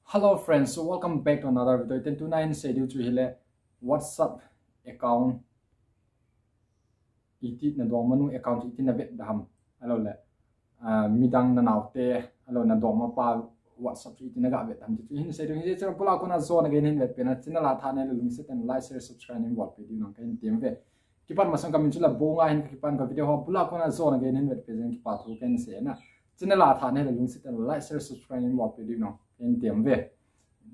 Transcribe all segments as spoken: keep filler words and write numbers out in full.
Hello friends, so welcome back to another video. Ten tuna hin sei diu chu hile WhatsApp account iti, na dongmanu account iti na vet ding ham. Ahilou le, ah, midang na naote, ahilou na dongmapa WhatsApp chu iti na ga vet ding ham ti chu hin sei diu hin sei chu bula kona jona gei hin vet pen a channel a tha ne le lungset in like, share, subscribe in bol pe diu nang kahin tem ve. Kipan masang kamin chu la Bonga hin ka kipan ka video ho bula kona jona gei hin vet pen kipa thu kahin sei na. Channel a tha ne le lungset in like, share, subscribe in bol pe diu nang kahin tem ve.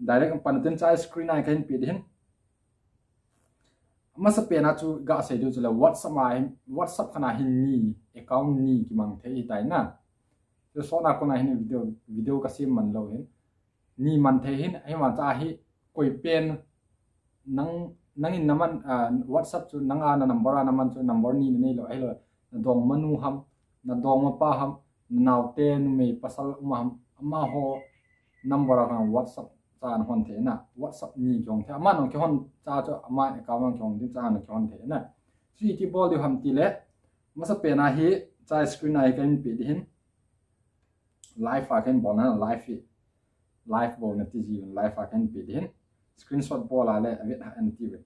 Direct pan ten chai screen a kahin pe ding hin. Masa pen a chu ga sei diu chu le WhatsApp a hin, WhatsApp khat a hin ni account ni kimang thei hi tai na. Chu sona kona hin video, video ka sem man lou hin. Ni man thei hin, ahivang cha hi koi pen nang, nangin na man, ah, WhatsApp chu nang a na number a na man chu number ni na nei lou, ahilou. Na dongmanu ham, na dongmapa ham, na naote, numei pasal um ham, amaho number a khan WhatsApp cha na hon thei na, WhatsApp ni kihong thei, ama nang kihon cha chu, ama account nang kihong ding cha na kihon thei na. Chu iti bol diu ham ti le, masa pen a hi, chai screen a hi kahin pe ding hin, live a kahin bol na, live hi, live bol na ti ji, live a kahin pe ding hin, screenshot bol a le, a vet ha an ti ve.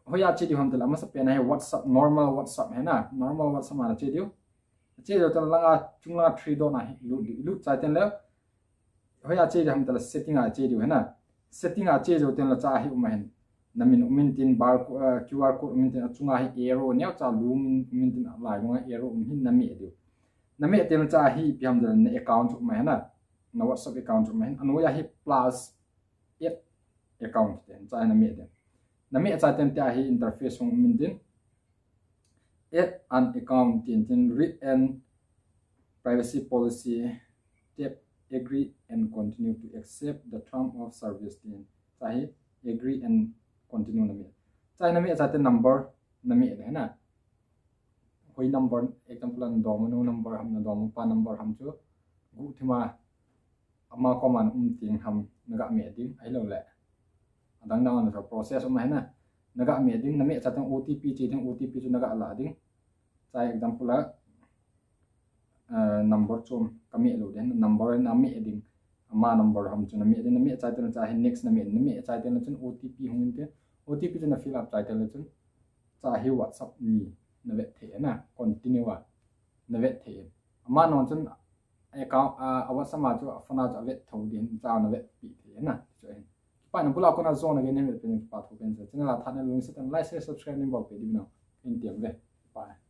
Hoiya che diu ham ti le, masa pen a hi WhatsApp, normal WhatsApp hi na, normal WhatsApp a na che diu. Che diu ta langa, chung langa three dot na hi, lut diu, lut chai ten le, Hoiya che diu ham ti le setting a che diu hi na. Setting a che jou ten le cha hi um ahin. Na min um in tin bar co-, eh, Q R code um in tin achunga hi arrow neo cha lum in um in tin alai lunga arrow um hin na meh diu. Na meh ten le cha hi ipi ham ti le na account chu um ahin na. Na WhatsApp account chu um ahin. Anoiya hi plus add account ti ten cha hi na meh diu. Na meh chai ten tia hi interface hung um in tin. Add an account tin tin read and privacy policy, tap agree and continue to accept the term of service tin. Cha hi agree and continue na meh. Cha hi na meh chai ten number na meh ding hi na. Hoi number, example a na dongmanu number ham, na dongmapa number ham chu guh thima ama koma na um teng ham na ga meh ding, ahilou le. Adang dang a na process um ahin na. Na ga meh ding, na meh chai ten O T P che ding, O T P chu na ga la ding. Chai example a, eh, number chu ka meh lou ding, number na meh ding. Ama number ham chu na meh ding, na meh chai ten le cha hi next na meh, na meh chai ten le chun O T P hung in tin, O T P chu na fill up chai ten le chun cha hi WhatsApp ni na vet thei na, continue a na vet thei. Ama nang chun account, a, a WhatsApp a chu a phone a chu a vet tho ding, cha na vet pi thei na, chu hin. Kipa na bula kona jona gei hin vet pen kipa thu pen sa. Channel a tha ne lungset in like, share, subscribe in bol pe diu nang kahin tem ve. Bye.